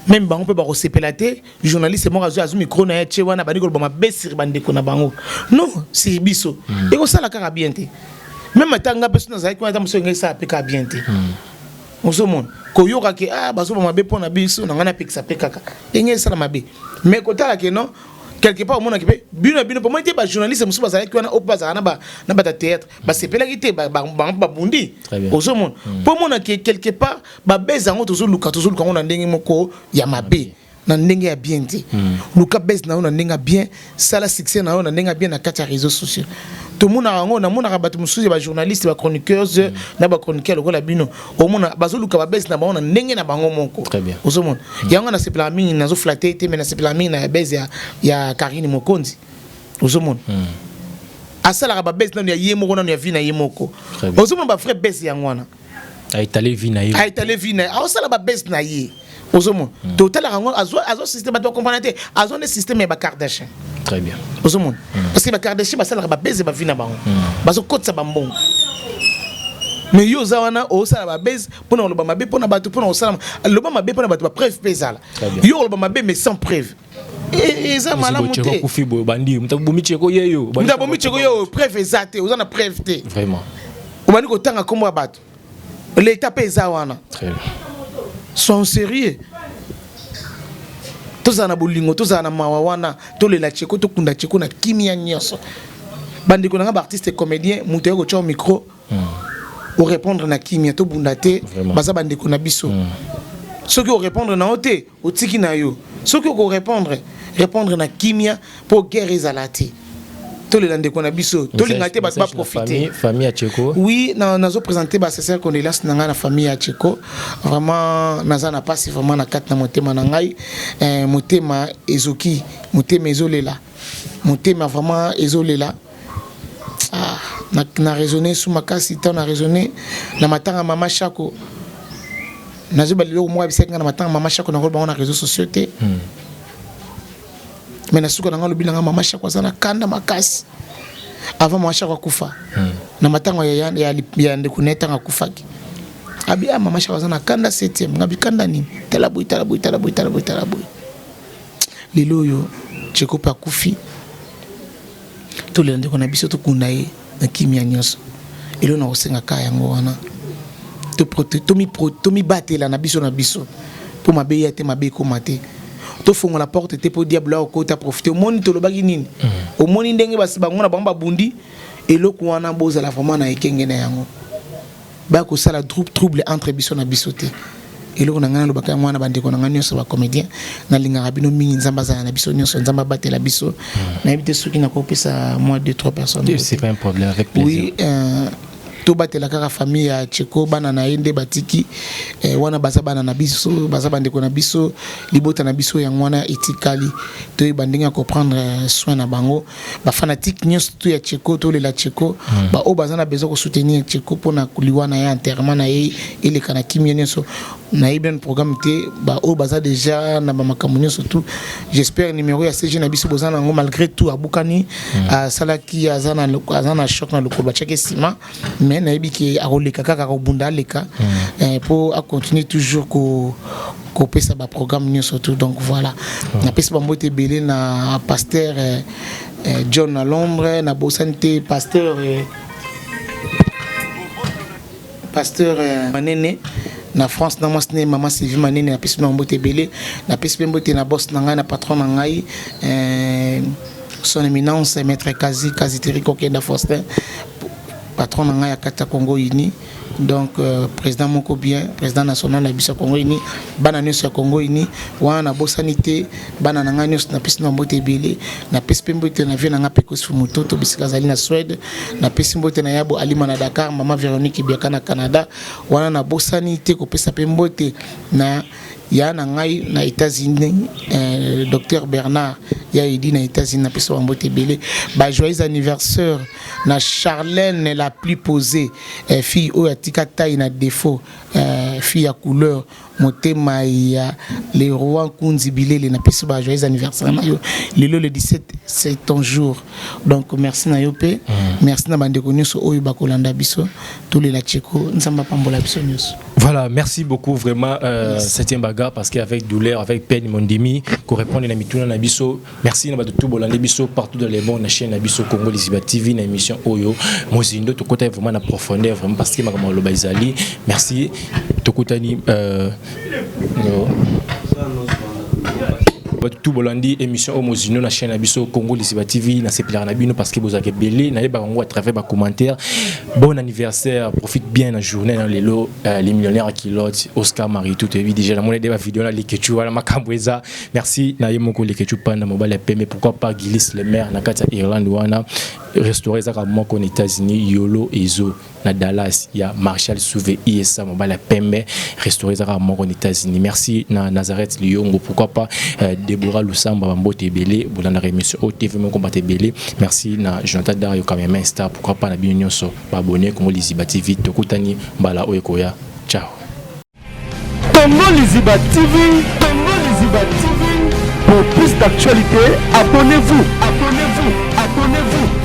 Même bango mpe bakosepela te. Journaliste moko azwi micro na ye, tie wana, bandi koloba mabe sur bandeko na bango, non, sur biso. Ekosala kaka bien te. Même ata nga mpe so nazalaki wana, ata mosu engai esala mpe kaka bien te. Ozomona, koyoka ke ah, bazoba mabe mpo na biso, na ngai napekisa mpe kaka ndenge esala mabe. Mais kotala ke non, quelque part omonaki mpe bino na bino pomoni te, bajournaliste mosusu bazalaki wana oyo mpe bazalaka na bato ya théâtre, basepelaki te, bango mpe babundi. Très bien. Ozomona, mpo omona ke quelque part babese yango tozoluka yango na ndenge moko ya mabe, na ndenge ya bien te. Luka base na yo na ndenge ya bien, sala succès na yo na ndenge ya bien na kati ya réseaux sociaux. Tomonaka yango, namonaka bato mosusu ya bajournaliste, bachroniqueuse na bachroniqueur lokola bino, omona bazoluka babese na bango na ndenge na bango moko. Très bien. Ozomona yango, nasepelaka mingi, nazoflatter te, mais nasepelaka mingi na base ya Karine Mokonzi. Ozomona, asalaka babese nano ya ye moko, nano ya vie na ye moko. Très bien. Ozomona bavrai base yango wana. Aétaler vie na ye. Aétaler vie na ye, aosala babese na ye. Ozomona, totalaka yango, azwa système, bato bacomprendre te, azwa nde système ya bakardashian. Très bien. Ozomona, parce que bakardashian basalaka babeze bavi na bango, bazokotisa bambongo. Mais yo oza wana, osala babeze mpona koloba mabe mpona bato, mpona kosala loba mabe mpona bato, bapreuve mpe ezala. Yo koloba mabe mais sans preuve, eza malamu te. Akufi boye, bandi moto abomi Tsheko ye yo. Moto abomi Tsheko ye, preuve eza te, oza na preuve te. Vraiment. Obandi kotanga nkombo ya bato, leta mpe eza wana. Sois sérieux, tozala na bolingo, tozala na mawa wana, tolela Tsheko, tokunda Tsheko na kimia nyonso. Bandeko na nga baartiste comédien, moto aye kotya micro, orépondre na kimia, tobunda te. Baza bandeko na biso. Soki orépondre na yo te, otiki na yo. Soki okorépondre, répondre na kimia mpo guerre ezala te. Tolela ndeko na biso, tolinga te bato baprofite. Famille ya Tsheko. Oui, nazoprésente basincère condoléance na ngai na famille ya Tsheko. Vraiment naza na mpasi vraiment na kati na motema na ngai. Motema ezoki, motema ezolela, motema vraiment ezolela. Ah, na raisonne su makasi ntango na raisonne na matanga mama Shako. Nazoba leloko moko abisaki ngai na matanga mama Shako, nakoloba bango na réseau sociaux te. Mais na suka na ngai, alobi na ngai mama Shako aza na kanda makasi. Avant mama Shako akufa, na matango ya ndeko na ye, ntango akufaki, abi: "Ah, mama Shako aza na kanda septième." Ngabi: "Kanda nini? Tala boye, tala boye, tala boye, tala boye, tala boye." Lelo oyo Tsheko mpe akufi, tolela ndeko na biso, tokunda ye na kimia nyonso. Eloko na kosenga kaka yango wana, tomibatela na biso na biso mpo mabe ya te, mabe ekóma te, tofongola porte te mpo diable akokota profite. Omoni tolobaki nini? Omoni ndenge basi bango na bango babundi eloko wana. Bozala vraiment na ekenge na yango, baya kosala trouble entre biso na biso te. Eloko na ngai nalobaka yango wana. Bandeko na ngai nyonso bacomédien, nalingaka bino mingi. Nzambe azala na biso nyonso, Nzambe abatela biso. Nayebi te soki nakopesa mwa deux trois personnes. C'est pas un problème, avec plaisir. Oui, tobatela kaka famille ya Tsheko, bana na ye nde batiki wana, baza bana na biso, baza bandeko na biso, libota na biso yango wana etikali. Toyeba ndenge ya koprendre soin na bango. Bafanatike nyonso to ya Tsheko, tolela Tsheko. Baoyo baza na besoin kosoutenir Tsheko mpona liwa na ye, enterrement na ye eleka na kimia nyonso, nayebi nanu programme te. Baoyo baza déjà na bamakambo nyonso tout, j'espère numéro ya CG na biso boza na yango. Malgré tout abukani, asalaki, aza na choc na lokolo, batiaki nsima, mais nayebi ke akoleka kaka, akobunda, aleka mpo acontinue toujours ko kopesa baprogramme nyonso tout. Donc voilà, napesi bambote ebele na pasteur John na Londres, nabosani te pasteur Manene na France na mwasi ne mama Sylvie Manene. Napesi bino mbote ebele. Napesi mpe mbote na boss na ngai, na patron na ngai, son éminence maître Kazi Kazi Teri Kokenda Faustin, patron na ngai ya kati ya Congo Uni. Donc président moko bien, président national na biso ya Congo Uni, bana nyonso ya Congo Uni wana, nabosani te bana na ngai nyonso, napesi na mbote ebele. Napesi mpe mbote na vie na ngai mpe Kosifu Mototo bisika azali na Suède. Napesi mbote na Yabo Alima na Dakar, mama Véronique Biaka na Canada wana. Nabosani te kopesa mpe mbote na ya na ngai na États-Unis, docteur Bernard ya Edi na États-Unis. Napesi bambote ebele. Bajoyeux anniversaire na Charlène la plus posée, fille oyo atika taille na défaut, fille ya couleur motema ya le roi Nkunzi Bilele. Napesi ba joyeux anniversaire na yo lelo, le 17, c'est ton jour. Donc merci na yo mpe merci na bandeko nyonso oyo bakolanda biso. Tolela Tsheko, Nzambe apambola biso nyonso. Voilà, merci beaucoup vraiment, septième bagarre, parce qu'avec douleur, avec peine, mondimi, qu'on répond na mituna na biso. Merci na bato tout bolande biso partout dans les mondes, na chaîne na biso Congo Liziba TV, na émission oyo Mozindo, to kota vraiment na profondeur vraiment parce que makambo loba ezali. Merci tokutani no. Bato tout bolandi émission oyo Mozindo na chaîne na biso Congo Lisiba TV, nasepelaka na bino parce que bozalaka ebele, nayebaka yango à travers bacommentaire. Bon anniversaire, profite bien na journée na lelo, les millionnaires à kilote Oscar Maritou, toyebi déjà namoni de bavideo na Lekechu wana, makambo eza. Merci na ye moko Lekechu Panda, mobali ya pembe. Pourquoi pas Gilis le maire na kati ya Irlande wana, restaurant ezaka moko na États-Unis, Yolo Ezo na Dallas ya Marshall Souve ISA, mobali ya pembe, restaurant ezaka moko na États-Unis. Merci na Nazareth Liongo, pourquoi pas Deborah Lusamba, bambote ebele bolandaka émission oyo TV moko bato ebele. Merci na Jonathan Dario cameraman star, pourquoi pas na bino nyonso baabonné Congo Liziba TV. Tokutani mbala oyo ekoya, ciao. Congo Liziba. Liziba TV, Congo Liziba TV. Pour plus d'actualités, abonnez-vous, abonnez-vous, abonnez-vous.